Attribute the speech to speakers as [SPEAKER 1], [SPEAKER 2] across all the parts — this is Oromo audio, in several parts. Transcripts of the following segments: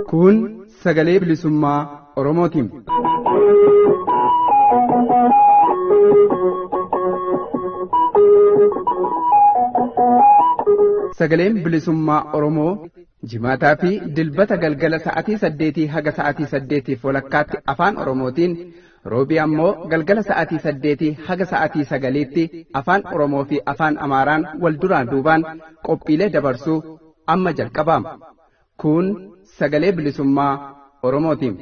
[SPEAKER 1] Kun sagalee bilisummaa Oromootiin. Sagaleen bilisummaa Oromoo jimaataa fi dilbata galgala sa'atii 8 haga sa'atii 8:30tti afaan Oromootiin roobii ammoo galgala sa'atii 8 haga sa'atii 9tti afaan Oromoo fi afaan Amaaraan wal duraan duubaan qophiilee dabarsuu amma jalqabama. Kun sagalee bilisummaa Oromootiin.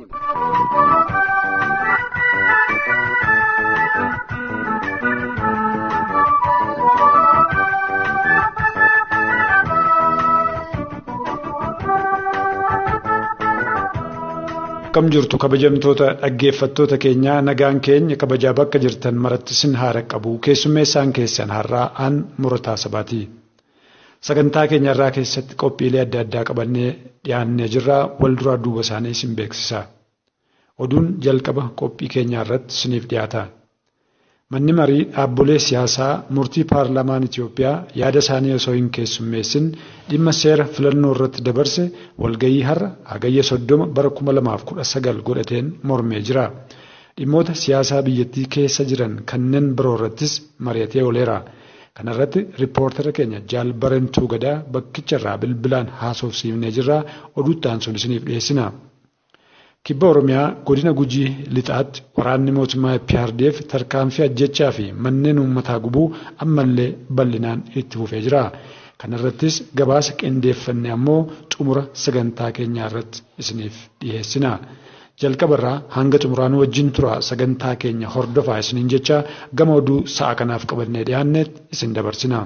[SPEAKER 2] Akkam jirtu kabajamtoota dhaggeeffattoota keenyaa, nagaan keenya kabajaa bakka jirtan maratti sin haara qabu. Keessummeessaan keessan har'aa aan Murataa Sabaati. Sagantaa keenya irraa keessatti qophiilee adda addaa qabannee dhiyaannee jirra. Wal duraa duuba isaanii sin beeksisa. Oduun jalqaba qophii keenyaa irratti siniif dhiyaata. Manni marii dhaabbolee siyaasaa murtii paarlaamaan Itiyoophiyaa yaada isaanii osoo hin keessummeessin dhimma seera filannoo irratti dabarse walgayii har'a hagayya 30 bara 2019 godhateen mormee jira. Dhimmoota siyaasaa biyyattii keessa jiran kanneen biroo irrattis mari'atee ooleera. Kana irratti riippoortara keenya Jaal Barentuu Gadaa bakkicha irraa bilbilaan haasofsiifnee jirra. Oduutti aansuun isiniif dhiyeessina. Kibba Oromiyaa godina Gujii Lixaatti waraanni mootummaa PRDF tarkaanfii ajjechaa fi manneen uummataa gubuu ammallee bal'inaan itti fufee jira. Kana irrattis gabaasa qindeeffanne ammoo xumura sagantaa keenyaa irratti isiniif dhiyeessina. Jalqabarraa hanga xumuraan wajjin tura sagantaa keenya hordofaa isiniin jecha gama oduu sa'a kanaaf qabannee dhiyaannetti isin dabarsina.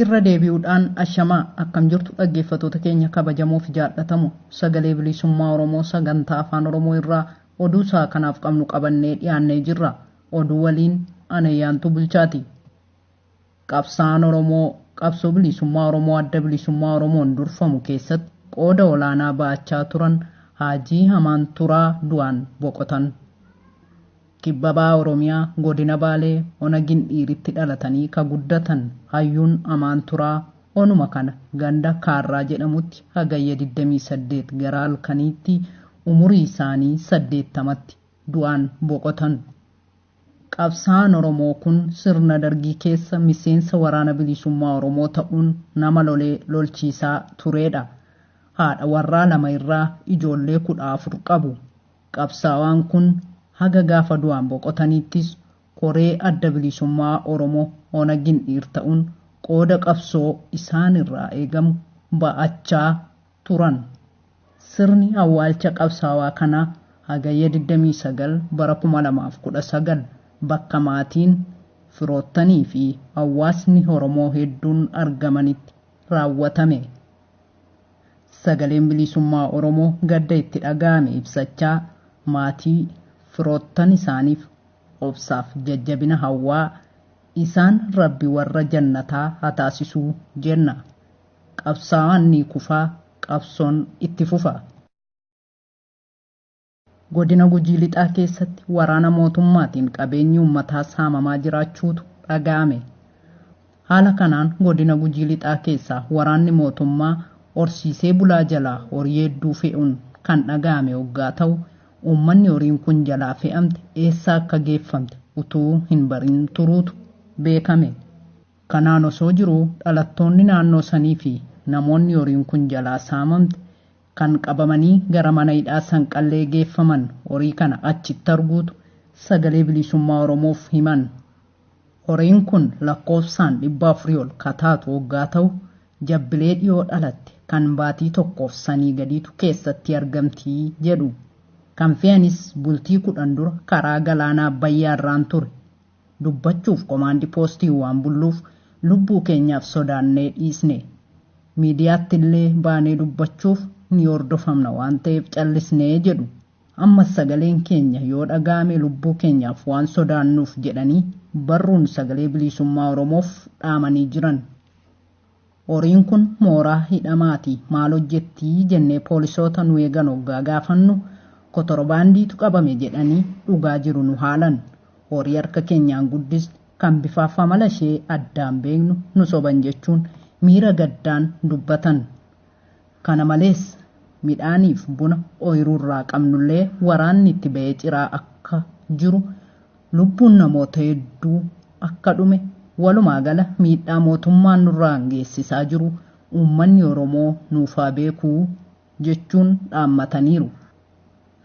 [SPEAKER 3] Irra deebi'uudhaan ashamaa akkam jirtu dhaggeeffattoota keenya kabajamoof jaallatamu sagalee bilisummaa Oromoo sagantaa afaan Oromoo irraa oduu sa'a kanaaf qabnu qabannee dhiyaannee jirra. Oduu waliin Anayyaantu Bulchaati. Qabsaa'aan Oromoo qabsoo bilisummaa Oromoo adda bilisummaa Oromoon durfamu keessatti qooda olaanaa ba'achaa turan Haajii Hamaan Turaa du'aan boqotan. Kibba Baha Oromiyaa godina Baalee ona Gindhiiritti dhalatanii ka guddatan hayyuun Amaan Turaa onuma kana ganda Kaarraa jedhamutti hagayya 28 gara halkaniitti umurii isaanii 80tti du'aan boqotan. Qabsaa'aan Oromoo kun sirna dargii keessa miseensa waraana bilisummaa Oromoo ta'uun nama lolee lolchiisaa turedha. Haadha warraa 2 irraa ijoollee 14 qabu. Qabsaa'aan kun haga gaafa du'aan boqotaniittis koree adda bilisummaa Oromoo ona Gindhiir ta'uun qooda qabsoo isaan irraa eegamu ba'achaa turan. Sirni awwaalcha qabsaawaa kanaa hagayya 29 bara 2019 bakka maatiin firoottanii fi hawaasni Oromoo hedduun argamanitti raawwatame. Sagaleen bilisummaa Oromoo gadda itti dhaga'ame ibsachaa maatii firoottan isaaniif obsaaf jajjabina hawwaa isaan rabbi warra jannataa haa taasisuu jenna. Qabsaa'aan ni kufaa, qabsoon itti fufa. Godina Gujii Lixaa keessatti waraana mootummaatiin qabeenyi uummataa saamamaa jiraachuutu dhaga'ame. Haala kanaan godina Gujii Lixaa keessaa waraanni mootummaa horsiisee bulaa jalaa horii hedduu fe'uun kan dhaga'ame hoggaa ta'u uummanni horiin kun jalaa fe'amte eessa akka geeffamte utuu hin barin turuutu beekame. Kanaan osoo jiruu dhalattoonni naannoo sanii fi namoonni horiin kun jalaa saamamte kan qabamanii gara mana hidhaa sanqallee geeffaman horii kana achitti arguutu sagalee bilisummaa Oromoof himan. Horiin kun lakkoofsaan 400 ol kataatu hoggaa ta'u jabbilee dhiyoo dhalatte kan baatii tokkoof sanii gadiitu keessatti argamtii jedhu. Kan fe'anis bultii 10 dura karaa galaanaa Abbayyaa irraan ture. Dubbachuuf komaandi poostii waan bulluuf lubbuu keenyaaf sodaannee dhiisne. Miidiyaatti illee baanee dubbachuuf ni hordofamna waan ta'eef callisnee jedhu. Ammas sagaleen keenya yoo dhaga'ame lubbuu keenyaaf waan sodaannuuf jedhanii barruun sagalee bilisummaa Oromoof dhaamanii jiran. Horiin kun mooraa hidhamaati maal hojjettii jennee poolisoota nu eegan hoggaa gaafannu kotorbaandiitu qabame jedhanii dhugaa jiru nu haalan. Horii harka keenyaan guddisne kan bifaaf amala ishee addaan beeknu nu soban jechuun miira gaddaan dubbatan. Kana malees midhaaniif buna ooyiruurraa qabnullee waraanni itti ba'ee ciraa akka jiru lubbuun namoota hedduu akka dhume walumaa gala miidhaa mootummaan nurraan geessisaa jiru uummanni Oromoo nuufaa beekuu jechuun dhaammataniiru.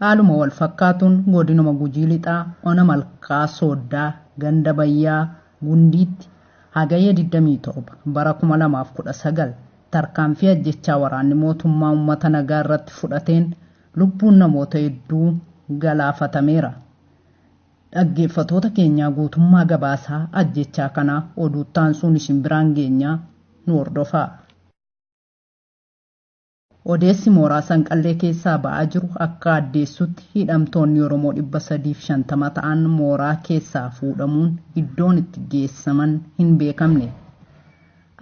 [SPEAKER 3] Haaluma wal fakkaatuun godinuma Gujii Lixaa ona Malkaa Sooddaa ganda Bayyaa Gundiitti hagayya 27 bara 2019 tarkaanfii ajjechaa waraanni mootummaa uummata nagaa irratti fudhateen lubbuun namoota hedduu galaafatameera. Dhaggeeffatoota keenyaa guutummaa gabaasaa ajjechaa kanaa oduuttaan sun isin biraan geenyaa nu hordofaa. Odeessi mooraa Sanqallee keessaa ba'aa jiru akka addeessutti hidhamtoonni Oromoo 350 ta'an mooraa keessaa fuudhamuun iddoon itti geessaman hin beekamne.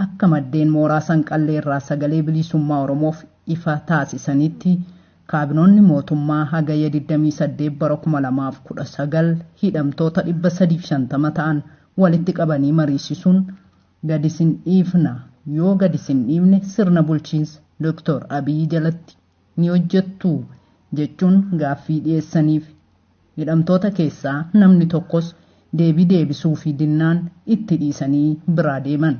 [SPEAKER 3] Akka maddeen mooraa Sanqallee irraa sagalee bilisummaa Oromoof ifa taasisanitti kaabinoonni mootummaa hagayya 28 bara 2019 hidhamtoota 350 ta'an walitti qabanii mariisisuun gadi sin dhiifna yoo gadi sin dhiifne sirna bulchiinsa Dr. Abiyyi jalatti ni hojjettu jechuun gaaffii dhiyeessaniif hidhamtoota keessaa namni tokkos deebii deebisuu fi dinnaan itti dhiisanii biraa deeman.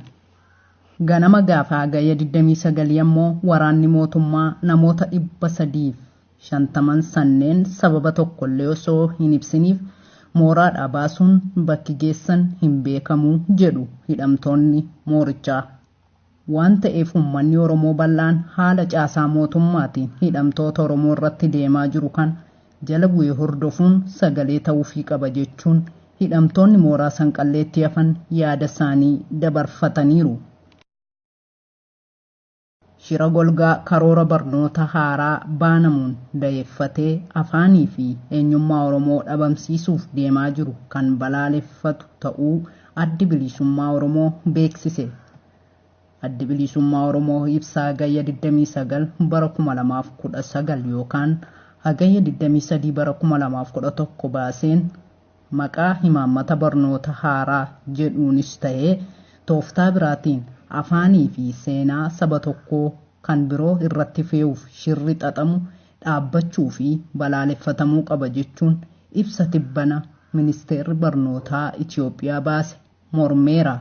[SPEAKER 3] Ganama gaafa hagayya 29 ammoo waraanni mootummaa namoota 350 sanneen sababa tokkollee osoo hin ibsiniif mooraadhaa baasuun bakki geessan hin beekamu jedhu hidhamtoonni moorichaa. Waan ta'eef uummanni Oromoo bal'aan haala caasaa mootummaatiin hidhamtoota Oromoo irratti deemaa jiru kan jala bu'ee hordofuun sagalee ta'uufii qaba jechuun hidhamtoonni mooraa Sanqalleetti hafan yaada isaanii dabarfataniiru. Shira golgaa karoora barnoota haaraa baanamuun da'eeffatee afaanii fi eenyummaa Oromoo dhabamsiisuuf deemaa jiru kan balaaleffatu ta'uu addi bilisummaa Oromoo beeksise. Addi bilisummaa Oromoo ibsa hagayya 29 bara 2019 yookaan hagayya 23 bara 2011 baaseen maqaa himaammata barnoota haaraa jedhuunis ta'ee tooftaa biraatiin afaanii fi seenaa saba tokkoo kan biroo irratti fe'uuf shirri xaxamu dhaabbachuu fi balaaleffatamuu qaba jechuun ibsa tibbana ministeerri barnootaa Itiyoophiyaa baase mormeera.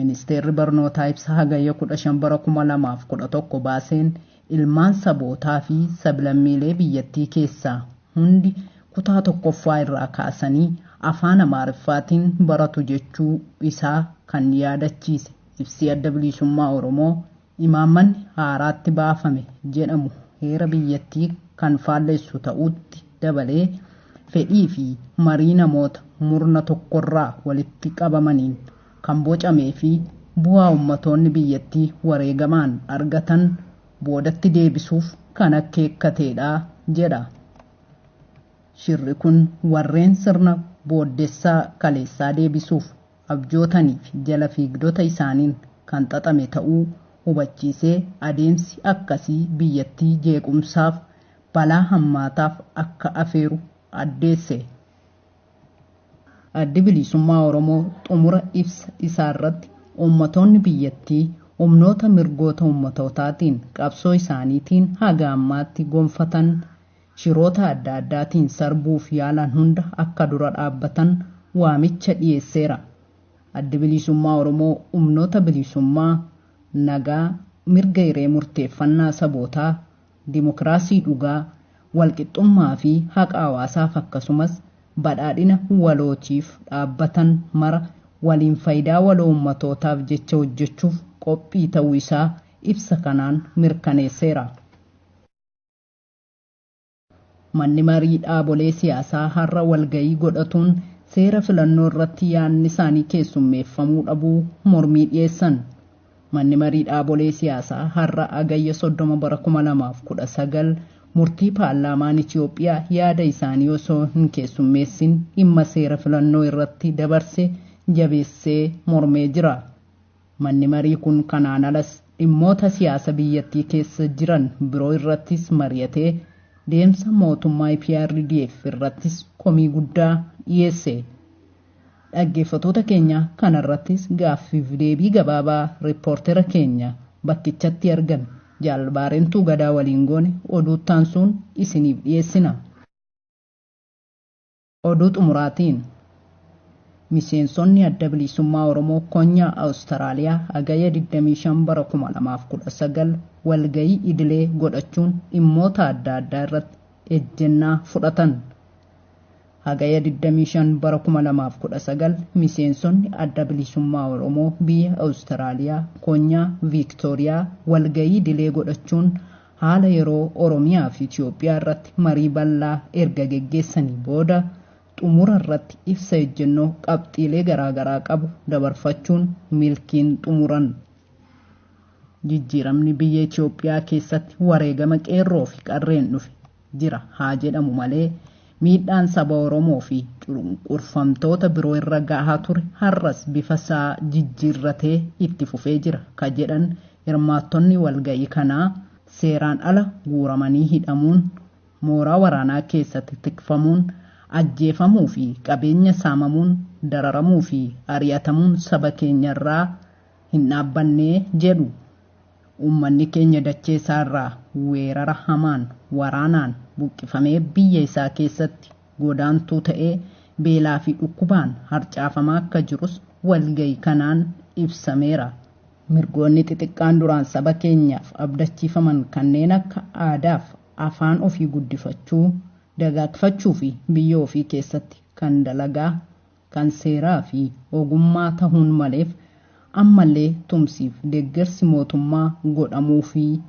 [SPEAKER 3] Ministeerri barnootaa ibsa hagayya 15 bara 2011 baaseen ilmaan sabootaa fi sablammiilee biyyattii keessaa hundi kutaa tokkoffaa irraa kaasanii afaan Amaariffaatiin baratu jechuu isaa kan yaadachiise. Ibsi adda bilisummaa Oromoo imaammanni haaraatti baafame jedhamu heera biyyattii kan faallessu ta'utti dabalee fedhii fi marii namoota murna tokkorraa walitti qabamaniin kan bocamee fi bu'aa ummatoonni biyyattii wareegamaan argatan boodatti deebisuuf kan akeekkateedha jedha. Shirri kun warreen sirna booddessaa kaleessaa deebisuuf abjootaniif jala fiigdota isaaniin kan xaxame ta'uu hubachiisee adeemsi akkasii biyyattii jeequmsaaf balaa hammaataaf akka afeeru addeesse. Addi bilisummaa Oromoo xumura ibsa isaarratti uummatoonni biyyattii humnoota mirgoota uummattootaatiin qabsoo isaaniitiin haga ammaatti gonfatan shiroota adda addaatiin sarbuuf yaalan hunda akka dura dhaabbatan waamicha dhiyeesseera. Addi bilisummaa Oromoo humnoota bilisummaa nagaa mirga hiree murteeffannaa sabootaa dimokiraasii dhugaa walqixxummaa fi haqa hawaasaaf akkasumas badhaadhina walootiif dhaabbatan mara waliin faayidaa waloo ummatootaaf jecha hojjechuuf qophii ta'uu isaa ibsa kanaan mirkaneesseera. Manni marii dhaabolee siyaasaa har'a walgayii godhatuun seera filannoo irratti yaadni isaanii keessummeeffamuu dhabuu mormii dhiyeessan. Manni marii dhaabolee siyaasaa har'a hagayya 30 bara 2019 murtii paarlaamaan Itiyoophiyaa yaada isaanii osoo hin keessummeessin dhimma seera filannoo irratti dabarse jabeessee mormee jira. Manni marii kun kanaan alas dhimmoota siyaasa biyyattii keessa jiran biroo irrattis mari'atee deemsa mootummaa EPRDF irrattis komii guddaa dhiyeesse. Dhaggeeffattoota keenya kanarrattis gaaffiif deebii gabaabaa riippoortera keenya bakkichatti argame Jaalbaareentuu Gadaa waliin goone oduu taansuun isiniif dhiyeessina. Oduu xumuraatiin miseensonni adda bilisummaa Oromoo konyaa Awustiraaliyaa hagaya 25 bara 2019 walgayii idilee godhachuun dhimmoota adda addaa irratti ejjennaa fudhatan. Hagaya 25 bara 2019 miseensonni adda bilisummaa Oromoo biyya Awustiraaliyaa konyaa Viiktooriyaa walgayii idilee godhachuun haala yeroo Oromiyaa fi Itoophiyaa irratti marii bal'aa erga geggeessanii booda xumura irratti ibsa ejjennoo qabxiilee garaagaraa qabu dabarfachuun milkiin xumuran. Jijjiiramni biyya Itoophiyaa keessatti wareegama qeerroo fi qarreen dhufe jira haa jedhamu malee miidhaan saba Oromoo fi cunqurfamtoota biroo irra gahaa ture har'as bifa isaa jijjiirratee itti fufee jira ka jedhan hirmaattonni walga'ii kanaa seeraan ala guuramanii hidhamuun mooraa waraanaa keessatti tikfamuun ajjeefamuu fi qabeenya saamamuun dararamuu fi ari'atamuun saba keenyarraa hin dhaabbannee jedhu. Uummanni keenya dachee isaarraa weerara hamaan waraanaan buqqifamee biyya isaa keessatti godaantuu ta'ee beelaa fi dhukkubaan harcaafamaa akka jirus walga'ii kanaan ibsameera. Mirgoonni xixiqqaan duraan saba keenyaaf abdachiifaman kanneen akka aadaaf afaan ofii guddifachuu, dagaagfachuu fi biyya ofii keessatti kan dalagaa, kan seeraa fi ogummaa tahuun maleef ammallee tumsiif deeggarsi mootummaa godhamuufii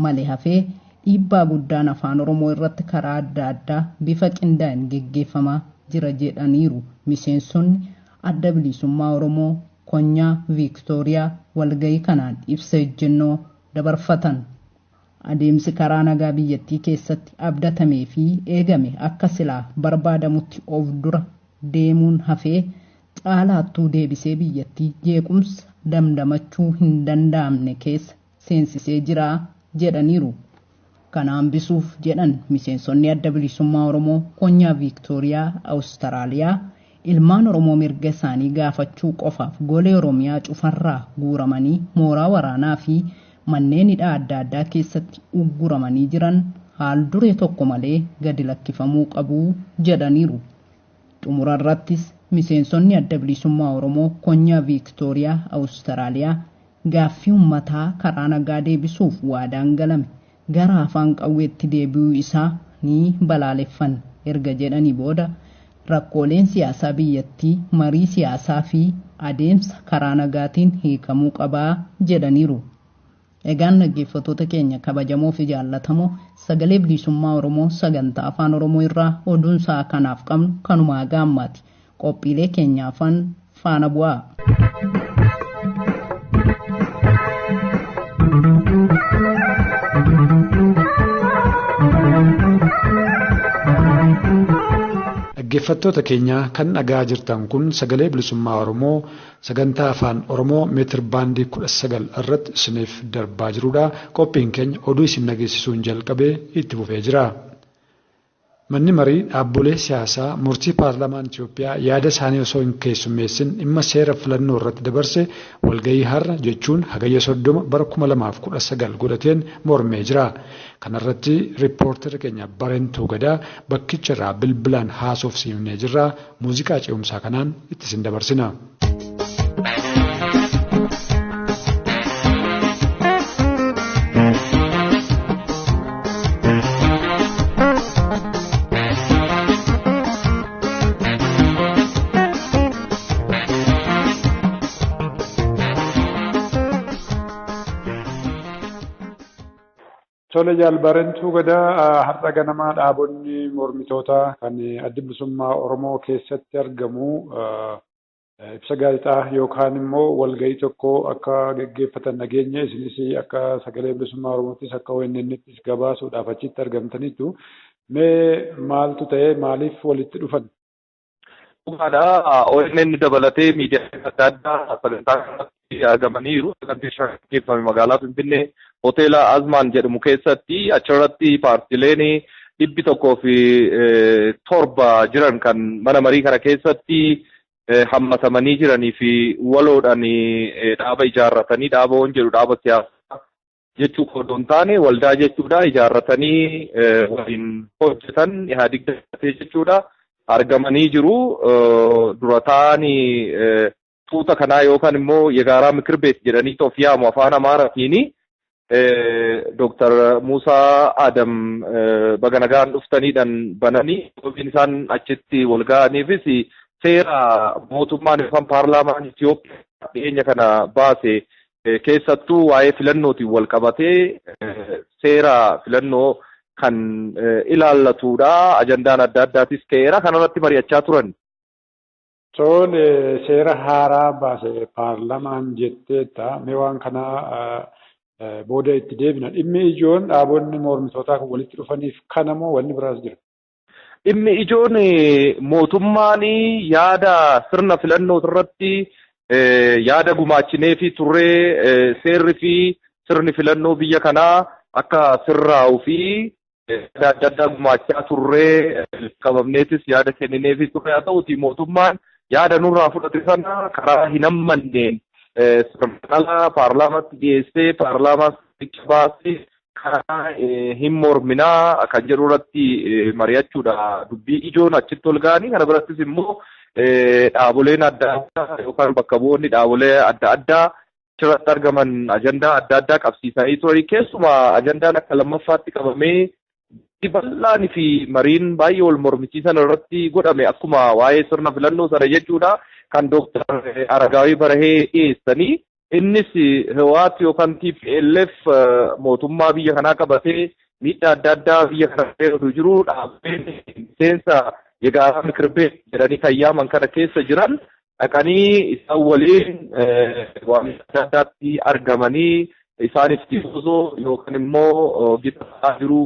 [SPEAKER 3] malee hafee dhiibbaa guddaan afaan Oromoo irratti karaa adda addaa bifa qindaa'een geggeeffamaa jira jedhaniiru miseensonni adda bilisummaa Oromoo konyaa Viiktooriyaa walga'ii kanaan ibsa ejjennoo dabarfatan. Adeemsi karaa nagaa biyyattii keessatti abdatamee fi eegame akka silaa barbaadamutti of dura deemuun hafee caalaattuu deebisee biyyattii jeequmsa damdamachuu hin danda'amne keessa seensisee jira jedhaniiru. Kana hambisuuf jedhan miseensonni adda bilisummaa Oromoo konyaa Viiktooriyaa Awustiraaliyaa ilmaan Oromoo mirga isaanii gaafachuu qofaaf golee Oromiyaa cufarraa guuramanii mooraa waraanaa fi manneen hidhaa adda addaa keessatti ugguramanii jiran haal duree tokko malee gadi lakkifamuu qabu jedhaniiru. Xumura irrattis miseensonni adda bilisummaa Oromoo konyaa Viiktooriyaa Awustiraaliyaa gaaffii uummataa karaa nagaa deebisuuf waadaan galame gara afaan qawweetti deebi'uu isaa ni balaaleffanna erga jedhanii booda rakkooleen siyaasaa biyyattii marii siyaasaa fi adeemsa karaa nagaatiin hiikamuu qabaa jedhaniiru. Egaan dhaggeeffattoota keenya kabajamoo fi jaallatamoo sagalee bilisummaa Oromoo sagantaa afaan Oromoo irraa oduun sa'a kanaaf qabnu kanumaa gaammaati. Qophiilee keenya afaan faana bu'aa.
[SPEAKER 2] Dhaggeeffattoota keenya kan dhagaa jirtan kun sagalee bilisummaa Oromoo sagantaa afaan Oromoo meetir baandii 19 irratti isiniif darbaa jirudha. Qophiin keenya oduu isin dhageessisuun jalqabee itti fufee jira. Manni marii dhaabbolee siyaasaa murtii paarlaamaan Itoophiyaa yaada isaanii osoo hin keessummeessin dhimma seera filannoo irratti dabarse walgahii har'a jechuun hagayya 30 bara 2019 godhateen mormee jira. Kanarratti riippoorteri keenya Bareentuu Gadaa bakkicha irraa bilbilaan haasofsiifnee jirra. Muuziqaa ce'umsaa kanaan itti isin dabarsina. Tole Jaalbarentuu Gadaa har'a ganamaa dhaabonni mormitoota kan adda bilisummaa Oromoo keessatti argamu ibsa gaazexaa yookaan immoo walgahii tokko akka geggeeffatan nageenya isinis akka sagalee bilisummaa Oromoottis akka ONN'ttis gabaasuudhaaf achitti argamtaniitu. Mee maaltu ta'e maaliif walitti dhufan?
[SPEAKER 4] Dhugaadha. ONN dabalatee miidiyaa adda addaa sagantaa kanatti argamaniiru. Sagantichi gaggeeffame magaalaa Finfinnee hoteela Azmaan jedhamu keessatti achirratti paartileen 107 jiran kan mana marii kana keessatti hammatamanii jiranii fi waloodhaan dhaaba ijaarratanii dhaaba waan jedhu dhaaba siyaasaa jechuu odoo hin taane waldaa jechuudha ijaarratanii waliin hojjetan Ihaadig dabalatee jechuudha argamanii jiru. Dura ta'anii tuuta kanaa yookaan immoo Yegaaraa Mikir Beet jedhanii of yaamu afaan Amaaraatiin Dooktar Muusaa Adam baga nagaan dhuftaniidhaan bananii sababiin isaan achitti wal ga'aniifis seera mootummaan yookaan paarlaamaan Itoophiyaa dhiyeenya kana baase keessattuu waa'ee filannootiin wal qabatee seera filannoo kan ilaallatudha. Ajandaan adda addaatis ka'eera. Kanarratti mari'achaa turan.
[SPEAKER 2] Tole seera haaraa baase paarlaamaan jetteetta. Mee waan kana booda itti deebina. Dhimmi ijoon dhaabonni mormitootaa kun walitti dhufaniif kana moo wanni biraas jira?
[SPEAKER 4] Dhimmi ijoon mootummaan yaada sirna filannoo irratti yaada gumaachinee fi turree seerri fi sirni filannoo biyya kanaa akka sirraa'uu fi yaada adda addaa gumaachaa turree qabamneetis yaada kenninee fi turree haa ta'uti mootummaan yaada nurraa fudhate sana karaa hin hammanneen sirna paarlaamaatti dhiyeessee paarlaamaa baasee karaa hin morminaa kan jedhu irratti mari'achuudha. Dubbii ijoon achitti ol ga'anii kana birattis immoo dhaaboleen adda addaa yookaan bakka bu'oonni dhaabolee adda addaa achirratti argaman ajandaa adda addaa qabsiisanii turanii keessumaa ajandaan akka lammaffaatti qabamee bal'aan fi mariin baay'ee wal mormisiisan irratti godhame akkuma waa'ee sirna filannoo sana jechuudha kan Dooktar Aragaawii Barahee dhiyeessanii innis Hiwaat yookaan TPLF mootummaa biyya kanaa qabatee miidhaa adda addaa biyya kana keessa jiru dhaabbileen miseensa Yegaaraa Mikir Beet jedhanii kan yaaman kana keessa jiran dhaqanii isaan waliin waamicha adda addaatti argamanii isaaniif tifosoo yookaan immoo gita jiru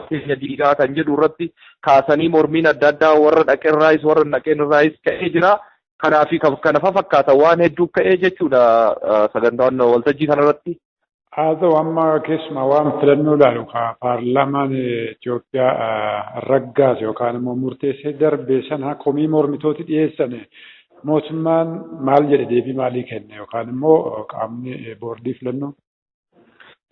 [SPEAKER 4] keenya diigaa kan jedhu irratti kaasanii mormiin adda addaa warra dhaqeerraayis warra dhaqeerraayis ka'ee jira. Kanaa fi kana fakkaata waan hedduu ka'ee jechuudha sagantaan waltajjii kanarratti.
[SPEAKER 2] Haa ta'u amma keessumaa waan filannoo ilaalu paarlaamaan Itoophiyaa raggaase yookaan immoo murteessee darbe sana komii mormitooti dhiyeessan mootummaan maal jedhe deebii maalii kenne yookaan immoo qaamni boordii filannoo?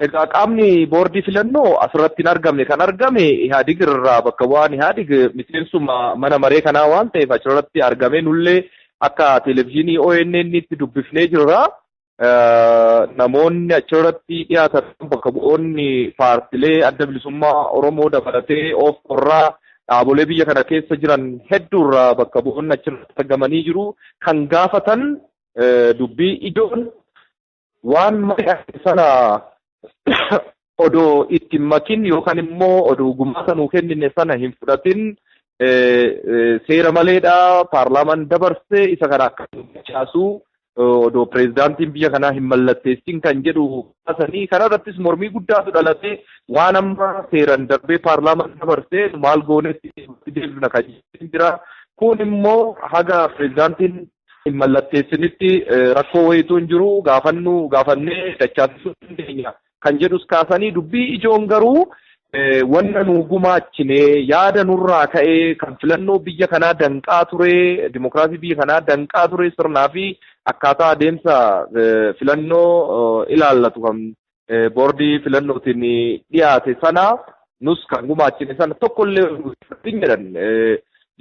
[SPEAKER 4] Egaa qaamni boordii filannoo asirratti hin argamne kan argame Ihaadig irraa bakka bu'aan Ihaadig miseensuma mana maree kanaa waan ta'eef achirratti argame nullee akka televezyiinii ONN itti dubbifnee jirra. Namoonni achirratti dhiyaatan bakka bu'oonni paartilee adda bilisummaa Oromoo dabalatee of qorraa dhaabolee biyya kana keessa jiran hedduurraa bakka bu'oonni achirratti argamanii jiru. Kan gaafatan dubbii ijoon waan mari'ate sana odoo itti makin yookaan immoo odoo gumaata nuu kennine sana hin fudhatin seera maleedha paarlaamaan dabarse isa kana akka caasu odoo pireezidaantiin biyya kanaa hin mallatteessin kan jedhu kaasanii kanarrattis mormii guddaatu dhalatee waan amma seeran darbee paarlaamaan dabarse maal goonetti deebifna kan jedhu jira. Kun immoo haga pireezidaantiin hin mallatteessinitti rakkoo wayiitu hin jiru gaafannee dachaasisuu dandeenya kan jedhus kaasanii dubbii ijoon garuu wanna nu gumaachine yaada nurraa ka'ee kan filannoo biyya kanaa danqaa ture dimokiraasii biyya kanaa danqaa ture sirnaa fi akkaataa adeemsa filannoo ilaallatu kan boordii filannootiin dhiyaate sana nus kan gumaachine sana tokkollee oduu fudhatin jedhan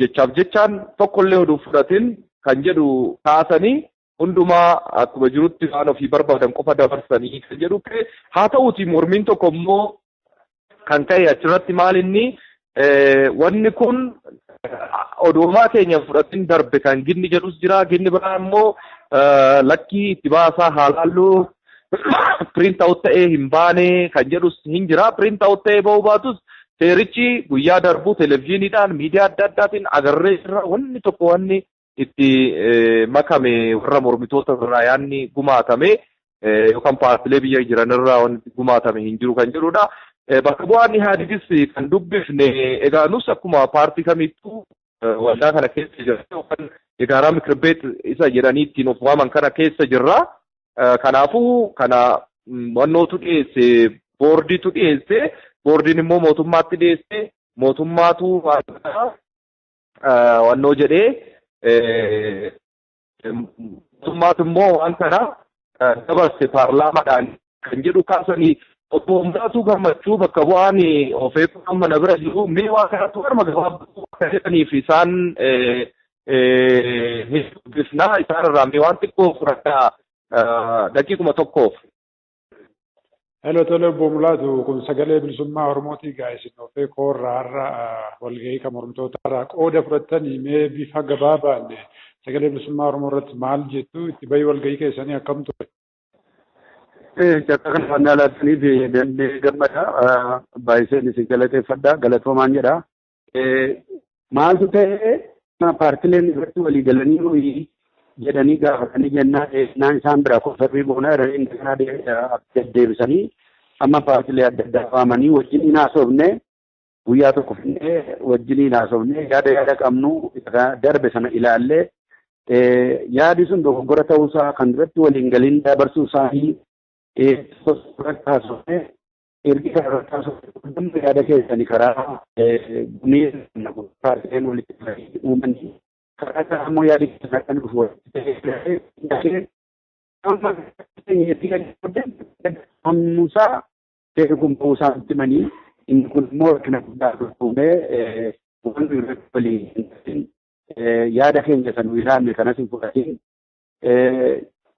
[SPEAKER 4] jechaaf jechaan tokkollee oduu fudhatin kan jedhu kaasanii hundumaa akkuma jirutti waan ofii barbaadan qofa dabarsanii kan jedhu haa ta'uuti mormiin tokko immoo kan ka'e achirratti maal inni wanni kun odoomaa keenya fudhatin darbe kan ginni jedhus jira ginni biraa immoo lakkii itti baasaa haalaalluu print out ta'ee hin baane kan jedhus hin jira print out ta'ee ba'uu baatus seerichi guyyaa darbu televezyiiniidhaan miidiyaa adda addaatiin agarree jirra wanni tokko wanni itti makame warra mormitoota irraa yaanni gumaatame yookaan paartilee biyya jiran irraa wanti gumaatame hin jiru kan jedhudha. Bakka bu'aan Ihaadigis kan dubbifne egaa nus akkuma paartii kamittuu waldaa kana keessa jirra yookaan Igaaraa Mikir isa jedhanii ittiin of waaman kana keessa jirra. Kanaafuu kana wannootu dhiyeesse, boordiitu dhiyeesse, boordiin immoo mootummaatti dhiyeesse, mootummaatu wannoo jedhee mootummaatu immoo waan kana dabarse paarlaamaadhaan kan jedhu kaasanii obbo Mulaatuu Gammachuu bakka bu'aan of eeguu amma na bira jiru mee waa kanatti warma gabaabduu akka jedhaniif isaan hin dubbifnaa isaan irraa mee waan xiqqoo fudhadhaa daqiiquma tokkoof.
[SPEAKER 2] Hello tole obbo Mulaatu, kun sagalee bilisummaa Oromootii gaa isin of eeguu irraa har'a walgahii kan mormitoota irraa qooda fudhattanii mee bifa gabaabaan sagalee bilisummaa Oromoo irratti maal jettu itti bahii walgahii keessanii akkam ture?
[SPEAKER 5] Carraa kana waan laattaniif dandee gammada. Baay'iseen isin galateeffadha. Galatoomaan jedha. Maaltu ta'e paartileen irratti walii galanii jedhanii gaafatanii jennaan isaan biraa kofarrii boonaa jedhanii indagana deddeebisanii amma paartilee adda addaa waamanii wajjin hin haasofne guyyaa tokko finnee wajjin hin haasofne yaada qabnu darbe sana ilaallee yaadi sun dogoggora ta'uusaa kan duratti waliin galiin dabarsuu isaanii irratti haasofne ergi kana irratti haasofne yaada keessanii karaa gumii paartileen walitti uumanii karaa isaa immoo yaadi keessan akka dhufu walitti amma ammusaa seerri kun ba'uusaa nutti himanii inni kun immoo rakkina guddaa dhufuumee waan irratti walii yaada keenya san ilaalle kanas hin fudhatin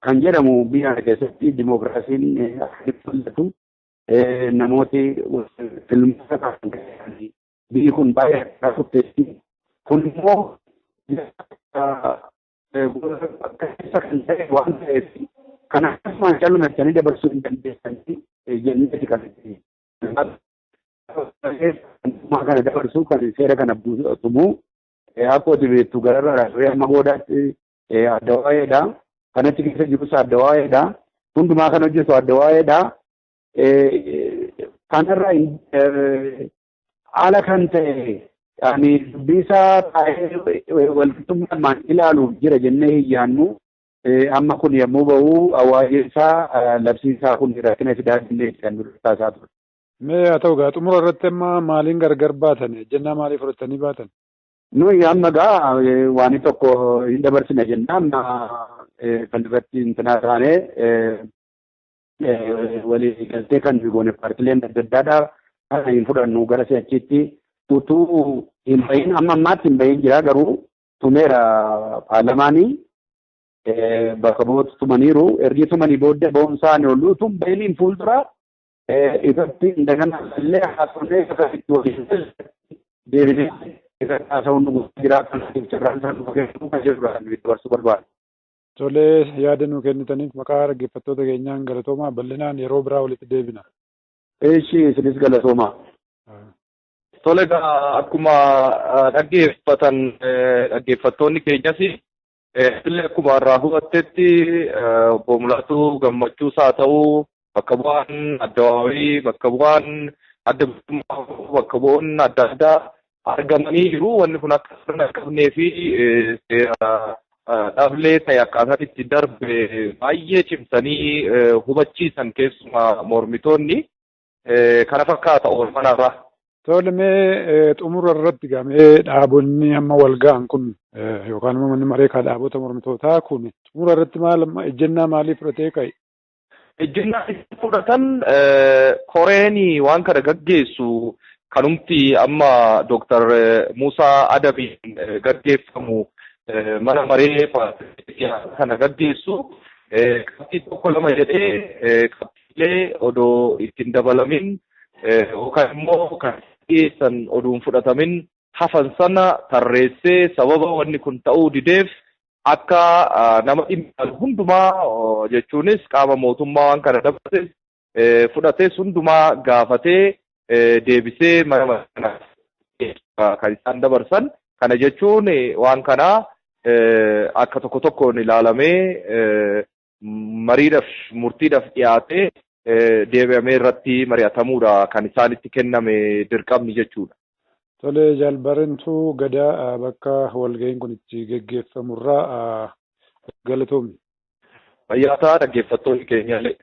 [SPEAKER 5] kan jedhamu biyya kana keessatti dimookiraasiin akkamitti mul'atu namooti filmaata qaban biyyi kun baay'ee akka turteetti kun immoo keessa kan ta'e waan ta'eef kan akkasumaan calluma jettanii dabarsuu hin dandeessanii jenneeti kan kana dabarsuu kan seera kana tumuu akkuma beektu gararraa turee amma boodaatti adda waa'eedha. Kanatti keessa jirus adda waa'eedha. Hundumaa kan hojjetu adda waa'eedha. Kanarraa ala kan ta'e ani dubbii isaa taa'ee walqixxummaan ilaaluuf jira jennee hin yaannu. Amma kun yommuu ba'u waa'ee isaa labsii isaa kun rakkina fidaa jennee kan dura taasaa ture.
[SPEAKER 2] Mee haa ta'u gaa xumura irratti amma maaliin gargar baatan? Ejjennaa maalii fudhatanii baatan?
[SPEAKER 5] Nuyi amma gaa waan tokko hin dabarsine jennaa amma kan irratti intinaa taane walii galtee kan goone paartileen adda addaadha. Kana hin fudhannu gara si'achiitti utuu hin bahin amma ammaatti hin bahin jira garuu tumeera paarlamaanii bakka bu'oota tumaniiru ergi tumanii booddee ba'uun isaanii oolu utuu hin bahiniin fuuldura irratti indagana illee haasofnee akkasitti walii deebinee irratti haasa'uun nu jira kan carraan isaan dhufa kennuu kan jedhudha kan nuyi dabarsuu barbaadu.
[SPEAKER 2] Tolee yaada nuu kennitaniif maqaa dhaggeeffattoota keenyaan galatoomaa bal'inaan yeroo biraa walitti deebina.
[SPEAKER 5] Eeshi isinis galatoomaa.
[SPEAKER 4] Tole egaa akkuma dhaggeeffatan dhaggeeffattoonni keenyas illee akkuma irraa hubattetti obbo Mulaatuu Gammachuus haa ta'u bakka bu'aan Addawaawii bakka bu'aan adda bilisummaa bakka bu'oon adda addaa argamanii jiru. Wanni kun akka sirna hin qabnee fi seera dhablee ta'e akkaataan itti darbe baay'ee cimsanii hubachiisan keessumaa mormitoonni kana fakkaata oolmanarraa.
[SPEAKER 2] Tole mee xumura irratti gamee dhaabonni amma wal ga'an kun yookaan immoo manni maree kan dhaabota mormitootaa kun xumura irratti maal ejjennaa maalii fudhatee ka'e?
[SPEAKER 4] Ejjennaa fudhatan koreen waan kana gaggeessu kanumti amma Dooktar Muusaa Adabiin gaggeeffamu mana maree kana gaggeessu qabxii tokko lama jedhee qabxiilee odoo ittiin dabalamin yookaan immoo kan dhiyeessan oduu hin fudhatamin hafan sana tarreessee sababa wanni kun ta'uu dideef akka nama dhimma hundumaa jechuunis qaama mootummaa waan kana dabarses fudhates hundumaa gaafatee deebisee mana kan isaan dabarsan. Kana jechuun waan kana akka tokko tokkoon ilaalamee mariidhaaf murtiidhaaf dhiyaatee deebi'amee irratti mari'atamuudha kan isaanitti kenname dirqamni jechuudha.
[SPEAKER 2] Tole jaalbarentuu gadaa bakka walga'iin kun itti geggeeffamurraa galatoomi.
[SPEAKER 4] Fayyaa ta'aa dhaggeeffattoonni keenyaallee.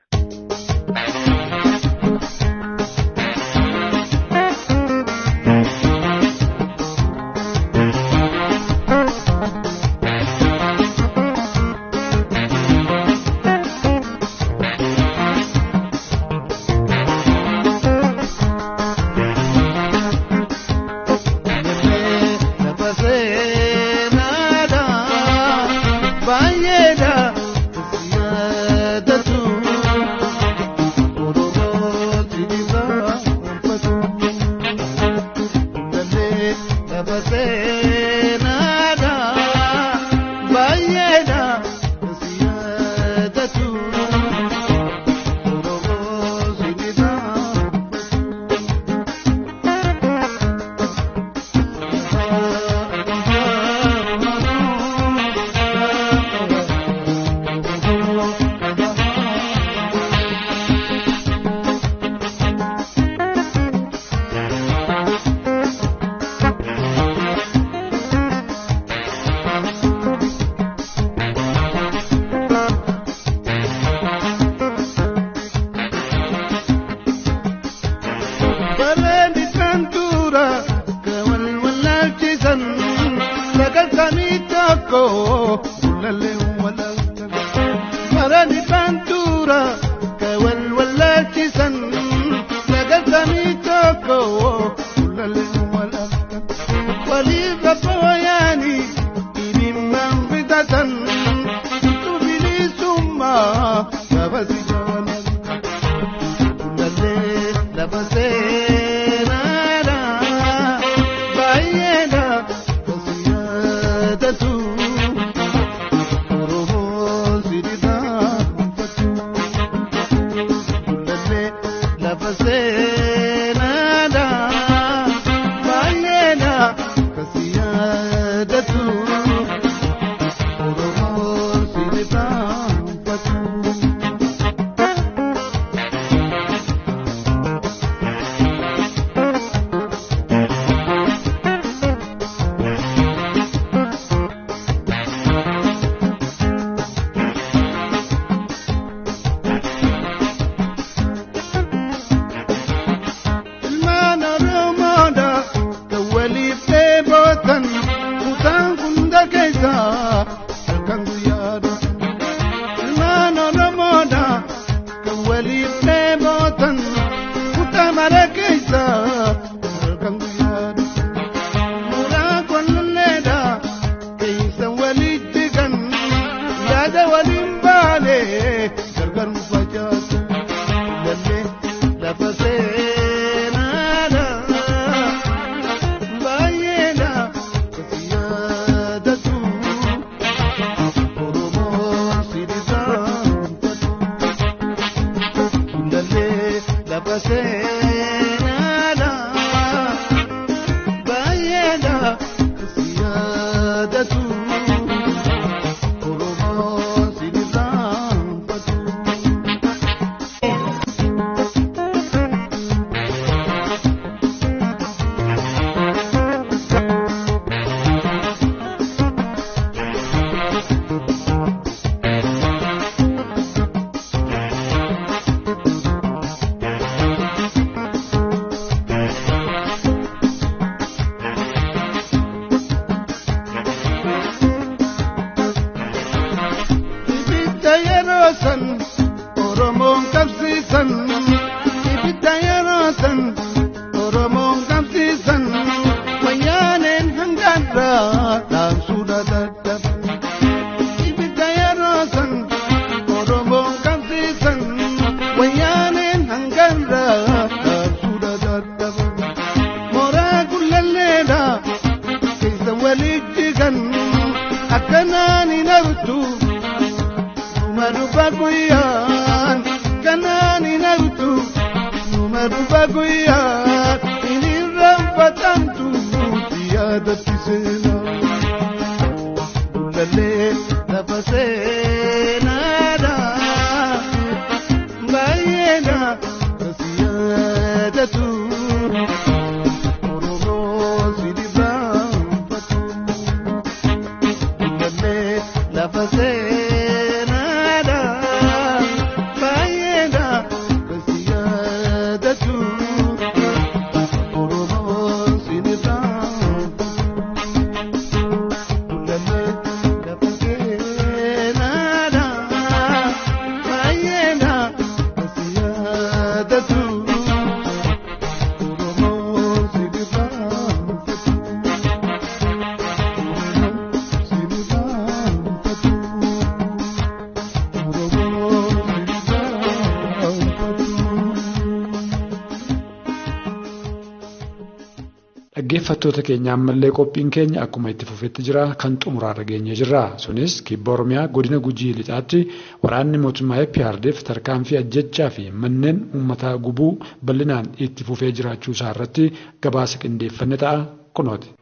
[SPEAKER 2] Dhaggeeffattoota keenya ammallee qophiin keenya akkuma itti fufetti jira kan xumuraarra geenye jirra. Sunis kibba Oromiyaa godina Gujii lixaatti waraanni mootummaa EPRDF tarkaanfii ajjechaa fi manneen uummataa gubuu bal'inaan itti fufee jiraachuu isaa irratti gabaasa qindeeffanne ta'a kunooti.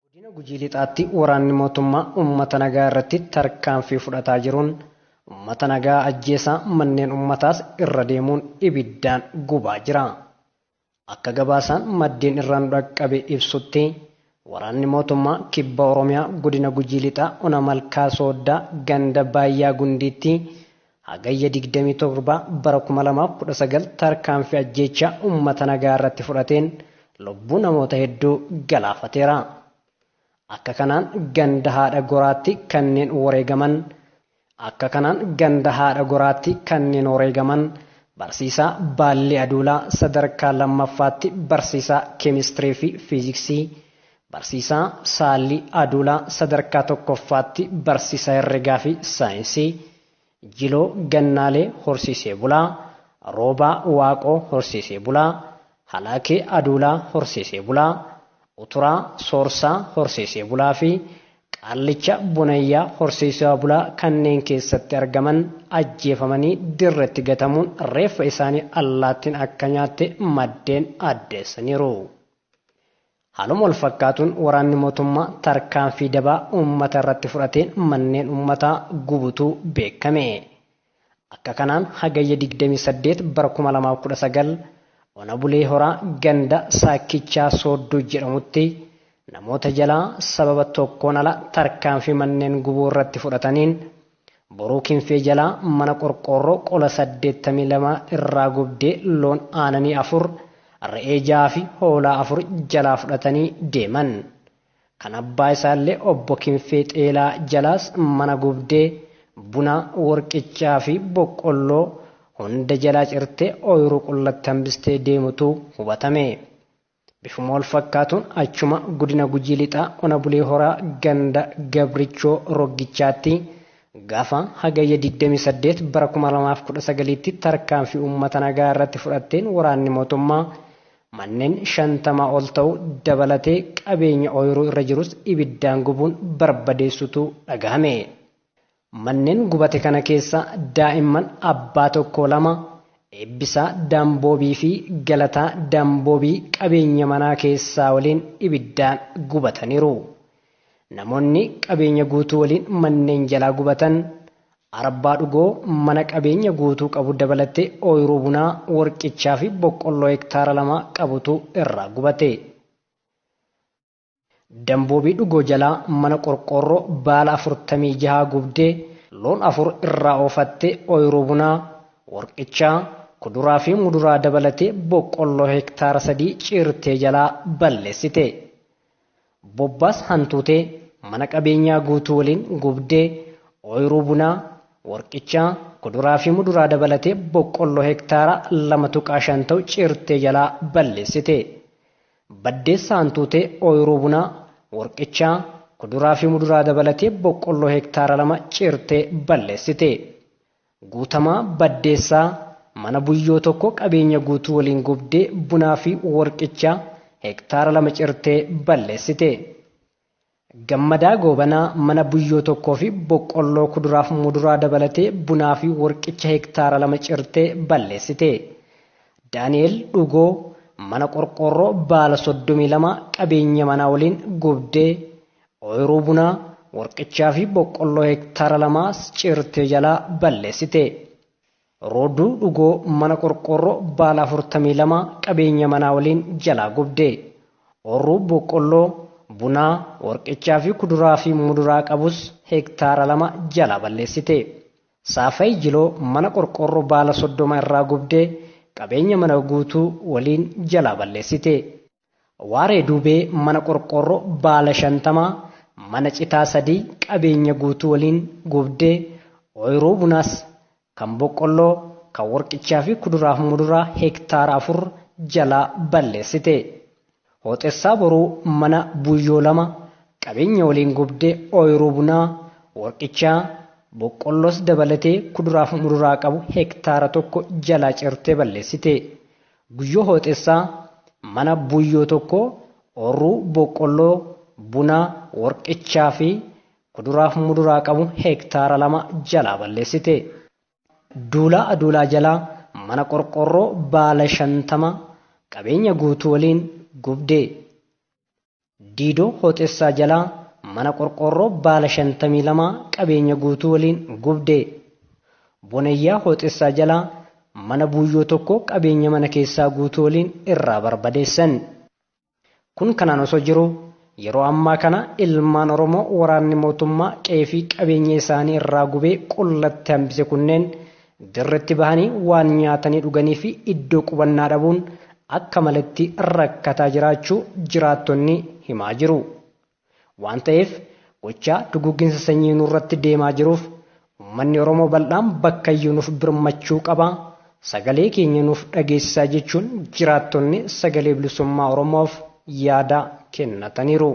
[SPEAKER 6] Godina Gujii lixaatti waraanni mootummaa uummata nagaa irratti tarkaanfii fudhataa jiruun uummata nagaa ajjeesaa manneen uummataas irra deemuun ibiddaan gubaa jira. Akka gabaasaan maddeen irraan dhaqqabe ibsutti waraanni mootummaa kibba Oromiyaa godina Gujii lixaa ona Malkaa Sooddaa ganda Baayyaa Gundiitti hagayya 27 bara 2019 tarkaanfii ajjeechaa uummata nagaa irratti fudhateen lubbuu namoota hedduu galaafateera. Akka kanaan ganda haadha goraatti kanneen wareegaman akka kanaan ganda haadha goraatti kanneen wareegaman barsiisaa Baallee Aduulaa sadarkaa lammaffaatti barsiisaa keemistirii fi fiiziksii, barsiisaa Saallii Aduulaa sadarkaa tokkoffaatti barsiisaa herregaa fi saayinsii, Jiloo Gannaalee horsiisee bulaa, Roobaa Waaqoo horsiisee bulaa, Halaakee Aduulaa horsiisee bulaa, Uturaa Soorsaa horsiisee bulaa fi Qaallicha Bonayyaa horsiisee bulaa kanneen keessatti argaman ajjeefamanii dirreetti gatamuun reeffa isaanii allaattiin akka nyaatte maddeen addeessaniiru. Haaluma wal fakkaatuun waraanni mootummaa tarkaanfii dabaa uummata irratti fudhateen manneen uummataa gubutu beekame. Akka kanaan hagayya 28 bara 2019 ona Bulee Horaa ganda Saakkichaa Soodduu jedhamutti namoota jalaa sababa tokkoon ala tarkaanfii manneen gubuu irratti fudhataniin Boruu Kinfee jalaa mana qorqoorroo qola 82 irraa gubdee loon aananii 4, re'ee 6 fi hoolaa 4 jalaa fudhatanii deeman. Kan abbaa isaallee obbo Kinfee Xeelaa jalaas mana gubdee buna warqichaa fi boqqolloo hunda jalaa cirtee ooyiruu qullatti hambistee deemutu hubatame. Bifuma wal fakkaatuun achuma godina Gujii lixaa ona Bulee Horaa ganda Gabrichoo Roggichaatti gaafa hagayya 28 bara 2019tti tarkaanfii uummata nagaa irratti fudhatteen waraanni mootummaa manneen 50 ol ta'u dabalatee qabeenya ooyiruu irra jirus ibiddaan gubuun barbadeessutu dhagahame. Manneen gubate kana keessa daa'imman abbaa tokko lama Eebbisaa Daamboobii fi Galataa Daamboobii qabeenya manaa keessaa waliin ibiddaan gubataniiru. Namoonni qabeenya guutuu waliin manneen jalaa gubatan Arbaa Dhugoo mana qabeenya guutuu qabu dabalatee ooyiruu bunaa warqichaa fi boqqolloo hektaara 2 qabutu irraa gubate. Damboobii Dhugoo jalaa mana qorqoorroo baala 46 gubdee loon 4 irraa oofattee ooyiruu bunaa warqichaa kuduraa fi muduraa dabalatee boqqolloo hektaara 3 cirtee jalaa balleessite. Bobbaas hantuutee mana qabeenyaa guutuu waliin gubdee ooyiruu bunaa warqichaa kuduraa fi muduraa dabalatee boqqolloo hektaara 2.5 ta'u cirtee jalaa balleessite. Baddeessa hantuutee ooyiruu bunaa warqichaa kuduraa fi muduraa dabalatee boqqolloo hektaara 2 cirtee balleessite. Guutamaa Baddeessaa mana buyyoo tokko qabeenya guutuu waliin gubdee bunaa fi warqichaa hektaara 2 cirtee balleessite. Gammadaa Goobanaa mana buyyoo tokkoo fi boqqolloo kuduraa fi muduraa dabalatee bunaa fi warqicha hektaara 2 cirtee balleessite. Daani'el Dhugoo mana qorqoorroo baala 32 qabeenya manaa waliin gubdee ooyiruu bunaa warqichaa fi boqqolloo hektaara 2 cirtee jalaa balleessite. Rooduu Dhugoo mana qorqoorroo baala 42 qabeenya manaa waliin jalaa gubde. Oorruu boqqolloo bunaa warqichaa fi kuduraa fi muduraa qabus hektaara 2 jalaa balleessite. Saafay Jiloo mana qorqoorroo baala 30 irraa gubdee qabeenya mana guutuu waliin jalaa balleessite. Waaree Duubee mana qorqoorroo baala 50 mana citaa 3 qabeenya guutuu waliin gubdee ooyiruu bunaas kan boqqolloo kan warqichaa fi kuduraaf muduraa hektaara 4 jalaa balleessite. Hooxessaa Boruu mana buyyoo 2 qabeenya waliin gubdee ooyiruu bunaa warqichaa boqqolloos dabalatee kuduraaf muduraa qabu hektaara 1 jalaa cirtee balleessite. Guyyoo Hooxessaa mana buyyoo 1 ooyiruu boqqolloo bunaa warqichaa fi kuduraaf muduraa qabu hektaara 2 jalaa balleessite. Duulaa Aduulaa jalaa mana qorqoorroo baala 50 qabeenya guutuu waliin gubdee. Diidoo Hooxessaa jalaa mana qorqoorroo baala 52 qabeenya guutuu waliin gubdee. Bonayyaa Hooxessaa jalaa mana buyyoo 1 qabeenya mana keessaa guutuu waliin irraa barbadeessan. Kun kanaan osoo jiru yeroo ammaa kana ilmaan Oromoo waraanni mootummaa qe'ee fi qabeenya isaanii irraa gubee qullatti hambise kunneen dirretti bahanii waan nyaatanii dhuganii fi iddoo qubannaa dhabuun akka malatti rakkataa jiraachuu jiraattonni himaa jiru. Waan ta'eef gochaa duguugginsa sanyii nurratti deemaa jiruuf uummanni Oromoo bal'aan bakka iyyuu nuuf birmachuu qaba. Sagalee keenya nuuf dhageessisaa jechuun jiraattonni sagalee bilisummaa Oromoof yaada kennataniiru.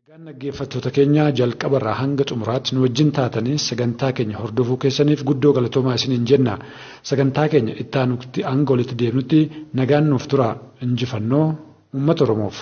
[SPEAKER 2] Egaan dhaggeeffattoota keenya jalqabarraa hanga xumuraatti nu wajjin taatanii sagantaa keenya hordofuu keessaniif guddoo galatoomaa isiniin jenna. Sagantaa keenya itti aanutti hanga walitti deemnutti nagaan nuuf tura. Injifannoo uummata Oromoof.